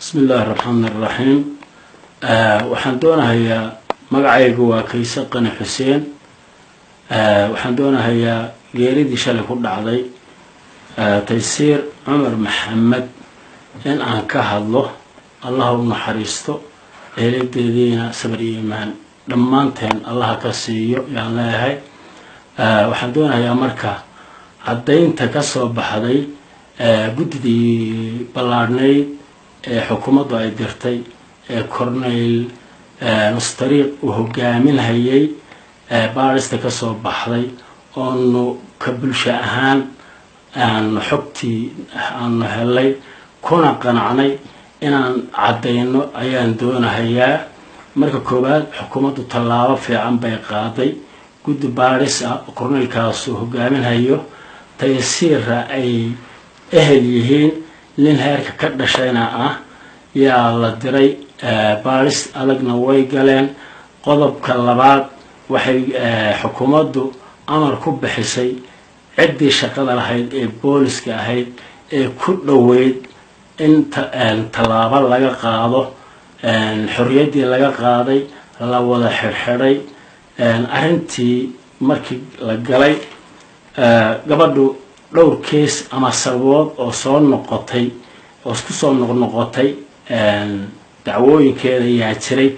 Bismi illaahi raxmaani raxiim. Waxaan doonahayaa, magacaygu waa Kayse Qani Xuseen. Waxaan doonahayaa geeridii shalay ku dhacday Taysiir Cumar Maxamed in aan ka hadlo. Allah u naxariisto, eeladeediina sabir iyo iimaan dhammaanteen Allaha ka siiyo yaan leeyahay. Waxaan doonahayaa marka caddaynta ka soo baxday guddidii ballaadhnayd ee xukuumaddu ay dirtay ee Corneyl Nustariiq uu hogaaminhayay, baadhista ka soo baxday oonu ka bulsho ahaan aanu xogtii aanu helay kuna qanacnay inaan caddayno ayaan doonahayaa. Marka koowaad, xukuumaddu tallaabo fiican bay qaaday. Guddi baadhis ah corneylkaasu hogaaminhayo, Taysiira ay ehel yihiin, nin heerka ka dhashayna ah, yaa la diray. Baadhis adagna way galeen. Qodobka labaad, waxay xukuumaddu amar ku bixisay ciddii shaqada lahayd ee booliska ahayd ee ku dhoweyd in tallaabo laga qaado, xorriyaddii laga qaaday, la wada xidhxidhay. Arrintii markii la galay, gabadhu dhowr case ama sababood oo soo noqotay oo isku soo noqnoqotay dacwooyinkeeda yaa jiray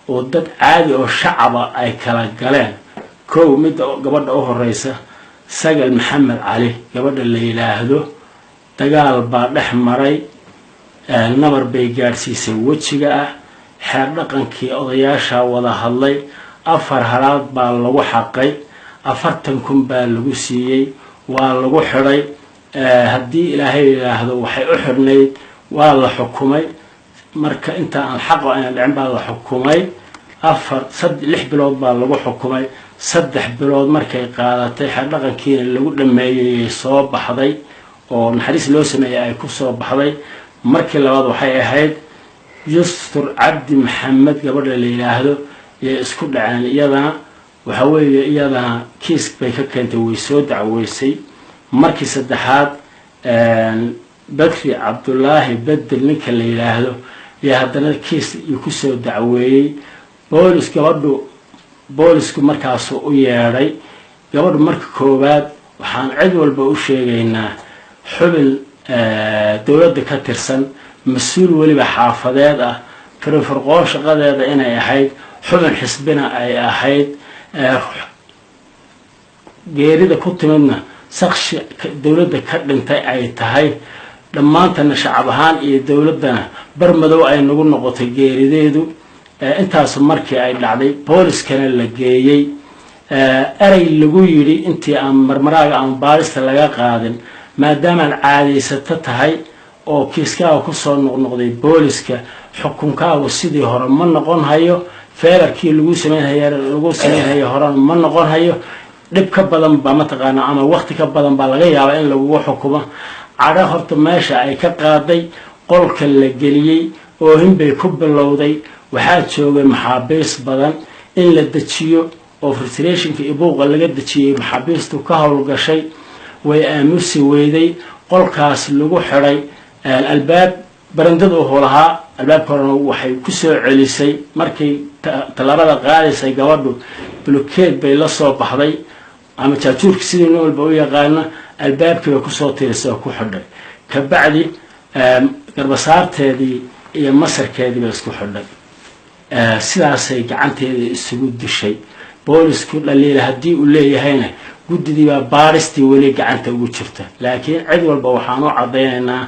oo dad caadi oo shacaba ay kala galeen. Kow, midda gabadha u horeysa, Sagal Maxamed Cali gabadha la yidhaahdo, dagaal baa dhex maray, nabar bay gaadhsiisay wejiga ah. Xeer dhaqankii odayaasha wada hadlay, 4 halaad baa lagu xaqay, 40,000 baa lagu siiyey, waa lagu xidhay. Haddii Ilaahay yidhaahdo, waxay u xidhnayd, waa la xukumay. Marka inta aan xaqo ayna dhicin baa la xukumay. Afar 6 bilood baa lagu xukumay. 3 bilood markay qaadatay, xeer dhaqankiina lagu dhameeyey, soo baxday oo naxariis loo sameeyey ay ku soo baxday. Markii labaad waxay ahayd Yustur Cabdi Maxamed gabadha la yidhaahdo yay isku dhaceen. Iyadana waxa weeye, iyadana kiis bay ka keentay, way soo dacweysay. Markii saddexaad, Bakri Cabdulaahi Bedel ninka la yidhaahdo yaa haddana kiis kusoo dacweeyey. Boolis gabadhu, boolisku markaasuu u yeedhay gabadhu. Marka koowaad, waxaan cid walba u sheegaynaa xubin dowladda ka tirsan, mas-uul weliba xaafadeed ah, firfirqoon shaqadeeda inay ahayd, xubin xisbina ay ahayd, geerida ku timidna sakshi dowladda ka dhintay ay tahay. Dhammaantana shacab ahaan iyo dowladdana bar madow ay nagu noqotay geerideedu. Intaas markii ay dhacday, booliskana la geeyey, erey lagu yidhi intii aan marmaraaga ama baarista laga qaadin, maadaamaad caadaysato tahay oo kiiskaaga kusoo noqnoqday booliska, xukunkaagu sidii hore ma noqon hayo, feelarkii lagu sameynhaya lagu sameynhayo horena ma noqon hayo, dhib ka badan baa mataqaanaa ama wakti ka badan baa laga yaabaa in lagugu xukumo. Cadho horta meesha ay ka qaaday, qolka la geliyey, oohin bay ku bilowday. Waxaa joogay maxaabiis badan. In la dejiyo oo frustrationka iyo buuqa laga dejiyey maxaabiistu ka howlgashay. Way aamusi weyday. Qolkaas lagu xidhay albaab barandada uhu lahaa, albaabka horena waxay kusoo celisay. Markay tallaabada qaadaysay gabadhu, blokeed bay la soo baxday ama jaajuurka sidii nin walba u yaqaana, albaabkii bay kusoo tirisay oo ku xidhay. Kabacdi garbasaarteedii iyo masarkeedii bay isku xidhay, sidaasay gacanteeda isugu dishay. Boolisku dhaliila haddii uu leeyahayna, guddidii baa baadhistii weli gacanta ugu jirta. Laakiin cid walba waxaan u caddaynaynaa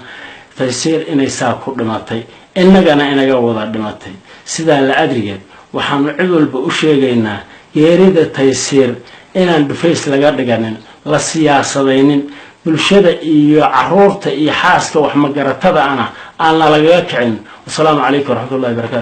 Taysiir inay saa ku dhimatay, innagana inaga wada dhimatay. Sidaa la adrigeed, waxaanu cid walba u sheegaynaa geerida Taysiir inaan dhufays laga dhiganin, la siyaasadaynin, bulshada iyo caruurta iyo xaaska wax magaratada ana aanna lagaga kicin. Wasalaamu calaykum waraxmatullahi barakatu.